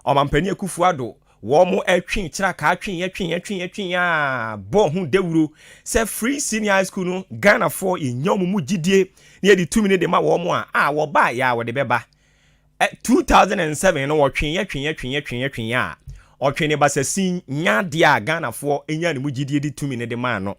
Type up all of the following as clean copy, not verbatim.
Ɔmampanin Akufo Addo wɔn twe kyerɛkaa twe twe twe twe a bɔ ho dawuro sɛ free senior high school no, Ghanafoɔ yɛnya wɔn mu gyidie na yɛde tumi no de ma wɔn a wɔba yɛ a wɔde bɛba. 2007 no, wɔtwe yɛ twe twe twe twe a ɔtwe ne basasin nya adeɛ a Ghanafoɔ nya ne mu gyidie de tumi no de maa no.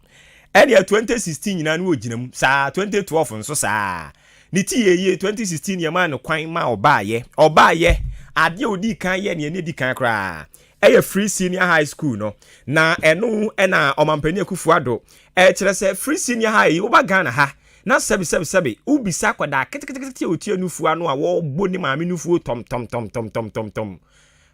Ɛdeɛ 2016 nyinaa no wɔgyina mu saa, 2012 nso saa ne ti yɛ yie. 2016 yɛ maa no kwan ma ɔbaayɛ. Ɔbaayɛ adeɛ a odi kan yɛ nea ne di kan koraa ɛyɛ free senior high school no, na ɛno ɛna Ɔmampanin Akufo Addo ɛkyerɛ sɛ free senior high yi, woba Ghana ha na sɛbi sɛbi sɛbi wobisa akwadaa ketekete a otua nufuo ano a wɔbɔ ne maame nufuo tɔm tɔm tɔm tɔm tɔm tɔm tɔm,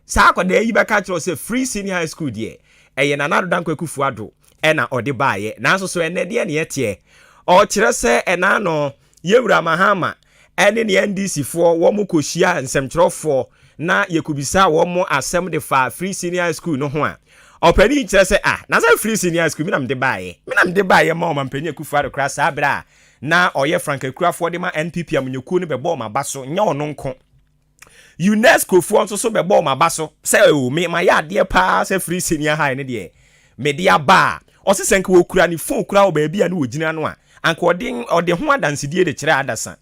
saa akwadaa yi bɛka kyerɛ sɛ free senior high school deɛ, ɛyɛ Nana Addo Dankwa Akufo Addo ɛna ɔde baayɛ. Nanso so ɛnɛ deɛ neɛ teɛ, ɔkyerɛ sɛ ɛna no yɛwura Mahama ɛne ne NDC foɔ wɔn kɔhyia nsɛmtwerɛfoɔ na yɛkɔbisa wɔn asɛm de fa free senior high school no ho a, ɔpanin kyerɛ sɛ, ah, na sɛ free senior high school mi na mede baayɛ, mi na mede baayɛ ma Ɔmampanin Akufo Addo koraa saa berɛ a na ɔyɛ frankakurafoɔ de ma NPP amanyɔkuo no bɛbɔ ɔmo aba so. Nyɛ ɔno nko, UNESCO foɔ nso so bɛbɔ ɔmo aba so sɛ o me ma yɛ adeɛ paa sɛ free senior high no deɛ mede aba a, ɔse sɛ nka wɔkura ne phone kura wɔ baabi a ne wɔgyina no a, anka ɔde ho adansedie de kyerɛ adasa.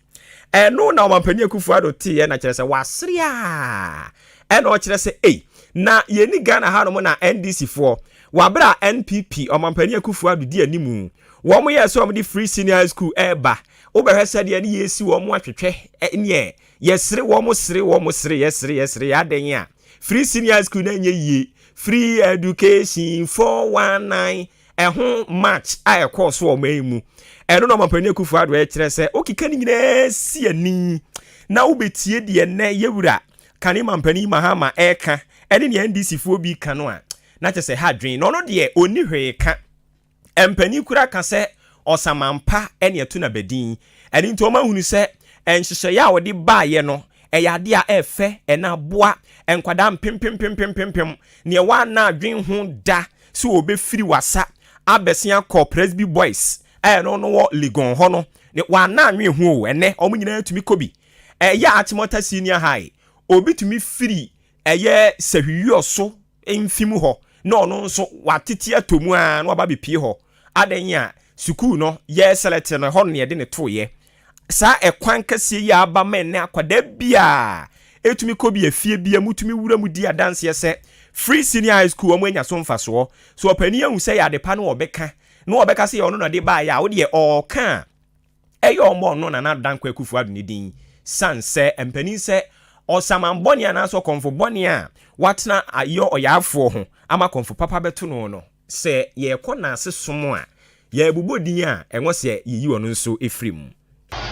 Ɛno na Ɔmampanin Akufo Addo teeɛ na kyerɛ sɛ wasere a ɛna ɔkyerɛ sɛ ei, na yɛni Ghana hanom na NDC foɔ wabere a NPP Ɔmampanin Akufo Addo di animu, wɔn yɛ sɛ wɔn de free senior high school ɛɛba. Wobɛhwɛ sɛdeɛ ne yɛsi wɔn atwetwɛ neɛ yɛsere wɔn, sere wɔn, sere yɛsere yɛsere yɛ adan a free senior high school na nyɛ yie. Free education 419 ɛho march a ɛkɔɔ so wɔ ɔman yi mu, ɛno na Ɔmampanin Akufo Addo ɛkyerɛ sɛ okeka ne nyinaa si ani na wobɛtie deɛ nnɛ yɛwura kane mampanin Mahama ɛreka ɛne nea NDC foɔ bi ka no a, na kyerɛ sɛ ha dwen na ɔno deɛ ɔnni hwee ka. Mpanin kura ka sɛ ɔsamampa ɛne ɛto na bɛdin ɛne nti ɔma hunu sɛ nhyehyɛeɛ a wɔde baayɛ no ɛyɛ adeɛ a ɛɛfɛ, ɛna aboa nkwadaa mpempempempempempem nea wɔana adwen ho da sɛ wɔbɛfiri Wasa abɛsen akɔ Presby Boys ɛyɛ no wɔ Legon hɔ no, wɔana anwen ho o. Ɛnɛ wɔn nyinaa tumi kɔ bi. Ɛyɛ Achimota Senior High, obi tumi firi ɛyɛ Sɛhwiyɔ so mfim hɔ na ɔno nso watete atɔ mu a na waba bepie hɔ adan a sukuu no yɛ select no hɔ no yɛde ne toyɛ. Saa ɛkwan kɛseɛ yi aba ma ɛnɛ akwadaa biaa ɛtumi kɔ bi afie bia mu tumi wura mu di adanseɛ sɛ free senior high school wɔn anya so mfasoɔ so. Ɔpanin ahu sɛ yɛ adepa no wɔbɛka na wɔbɛka sɛ yɛ ɔno na ɔde baayɛ a, wodeɛ ɔɔka a ɛyɛ ɔmɔ ɔno Nana Dankwa Akufo Addo ne din san sɛ mpanin sɛ ɔsaman bɔne anaasɛ ɔkɔmfo bɔne a watena ayɛ ɔyaafoɔ ho ama kɔmfo papa bɛto no sɛ yɛrekɔ naase som a yɛbobɔ din a ɛwɔ sɛ yɛyi ɔno nso ɛfiri mu.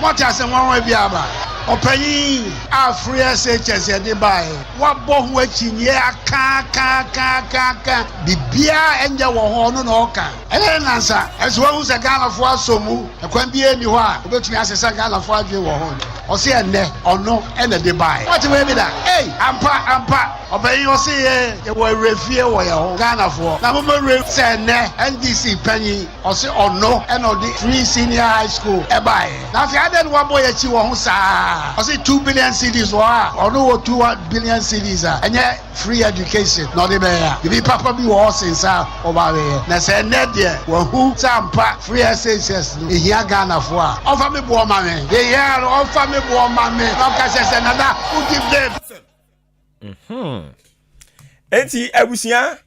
Wɔte asɛm nwanwa bi aba. Ɔpanyin a free SHS yɛde baeɛ, wabɔ ho akyinnye akaakaakaaka, biribiara ɛnyɛ wɔ hɔ, ɔno na ɔka. Ɛyɛ ne nansa ɛsɛ wahu sɛ Ghanafoɔ asɔ mu, ɛkwan biara ni hɔ a wobɛtumi asesa Ghanafoɔ adwene wɔ ho. Ɔse ɛnnɛ ɔno ɛna de baeɛ. Wɔte wei bi da? Ei, ampa ampa, ɔpanyin ɔse yɛ yɛwɔ awerɛfie wɔ yɛn ho Ghanafoɔ na moma werɛ sɛ ɛnnɛ NDC panyin ɔse ɔno ɛna ɔde free senior high school ɛbaeɛ. Na afei adɛn na wabɔ yɛn akyi wɔ ho saa? Ɔse 2 billion cedis wɔ hɔ a, ɔno wɔ 2 billion cedis a ɛnyɛ free education na ɔde bɛyɛ a, biribi papa bi wɔ hɔ sen saa ɔba bɛyɛ. Na sɛ ɛnnɛ deɛ wahu sɛ ampa free SHS no ehia Ghanafoɔ a, ɔmfa me boɔ ma me deɛ yɛ no, ɔmfa me boɔ ma me na ɔka sɛ Nana wodi bem. Enti abusua,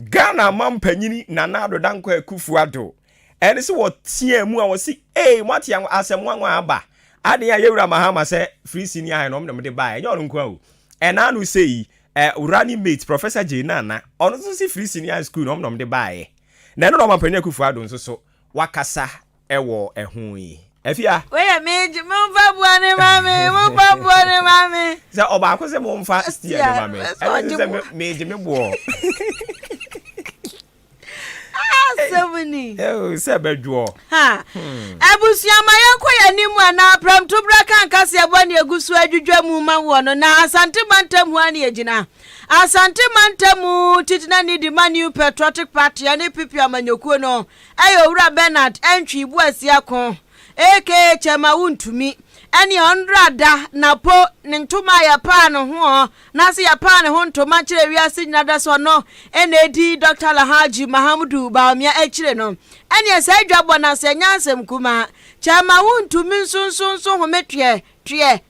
Ghana mampanyini Nana Addo Dankwa Akufo Addo ɛne sɛ wɔteɛ mu a wɔsi ee, moate asɛm nwanwa aba adeɛ a yɛwura Mahama sɛ free senior high na ɔmo na ɔmo de baa. Ɛnyɛ ɔno nko a o, ɛna ano sɛ yi ɛ running mate Professor Jane Nana, ɔno nso si free senior high school na ɔmo na ɔmo de baayɛ. Na ɛno na Ɔmampanin Akufo Addo nso so wakasa ɛwɔ ɛho yi afia. Weyɛ megye, momfa boa ne ma me, momfa boa ne ma me. Sɛ ɔbaako sɛ momfa steer ne ma me, ɛno sɛ megye me boɔ. Asɛm ni. Sɛ bɛdwoɔ. Abusua, ma yɛnkɔ yɛn anim anaa prɛmtoberɛ ka nkaseɛbɔ ne egu so adwidwa mu ma wɔ no na Asante mantam hɔ a ne yɛgyina. Asante mantam titenani de ma New Patriotic Party ne PP amanyɔkuo no ɛyɛ Owura Bernard Ɛntwi Buasiako aka Chairman Wontumi. Ɛneɛ ɔndra da na po ne ntoma a yɛpaa ne ho na sɛ yɛpaa ne ho ntoma kyerɛ wiase nyina da sɛ ɔno ɛna ɛdi Dr. Alhaji Mahamudu Bawumia akyire no, ɛneɛ saa adwabɔ no asɛ nyɛ asɛm kumaa. Chairman Wontumi nsonsonso home tweɛ tweɛ.